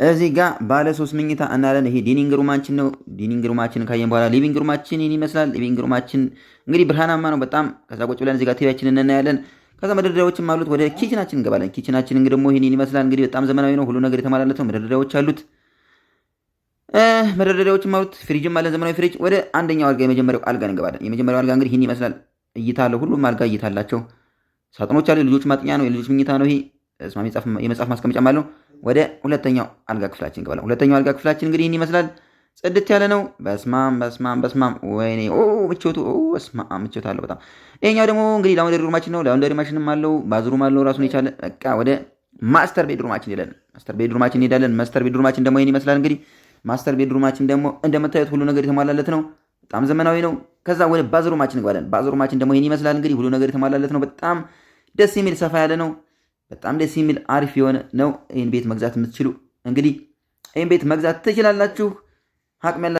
እዚህ ጋር ባለ 3 መኝታ እናለን። ይሄ dining room ኣችን ነው። Dining room ኣችን ካየን በኋላ living room ኣችን ይህን ይመስላል። Living room ኣችን እንግዲህ ብርሃናማ ነው በጣም። ከዛ ቁጭ ብለን እዚህ ጋር ቲቪያችንን እናያለን። ከዛ መደርደሪያዎችም አሉት። ወደ kitchen ኣችን እንገባለን። Kitchen ኣችን እንግዲህ ደግሞ ይህን ይመስላል። እንግዲህ በጣም ዘመናዊ ነው። ሁሉ ነገር የተሟላለት ነው። መደርደሪያዎች አሉት። መደርደሪያዎችም አሉት። ፍሪጅም አለን፣ ዘመናዊ ፍሪጅ። ወደ አንደኛው አልጋ፣ የመጀመሪያው አልጋ እንገባለን። የመጀመሪያው አልጋ እንግዲህ ይህን ይመስላል። እይታ አለው። ሁሉም አልጋ እይታ አላቸው። ሳጥኖች አሉ። የልጆች ማጥኛ ነው፣ የልጆች መኝታ ነው። ይሄ የመጽሐፍ ማስቀመጫም አለው። ወደ ሁለተኛው አልጋ ክፍላችን እንገባለን። ሁለተኛው አልጋ ክፍላችን እንግዲህ ይህን ይመስላል። ጽድት ያለ ነው። በስማም በስማም በስማም፣ ወይኔ ምቾቱ፣ በስማም ምቾት አለው በጣም። ይሄኛው ደግሞ እንግዲህ laundry room ኣችን ነው። Laundry machine ም አለው፣ bathroom አለው ራሱን የቻለ። በቃ ወደ master bedroom ኣችን እንሄዳለን። Master bedroom ኣችን እንሄዳለን። Master bedroom ኣችን ደግሞ ይህን ይመስላል። እንግዲህ master bedroom ኣችን ደግሞ እንደምታዩት ሁሉ ነገር የተሟላለት ነው። በጣም ዘመናዊ ነው። ከዛ ወደ bathroom ኣችን እንገባለን። Bathroom ኣችን ደግሞ ይህን ይመስላል። እንግዲህ ሁሉ ነገር የተሟላለት ነው። በጣም ደስ የሚል ሰፋ ያለ ነው። በጣም ደስ የሚል አሪፍ የሆነ ነው። ይህን ቤት መግዛት የምትችሉ እንግዲህ ይህን ቤት መግዛት ትችላላችሁ። አቅም ያላ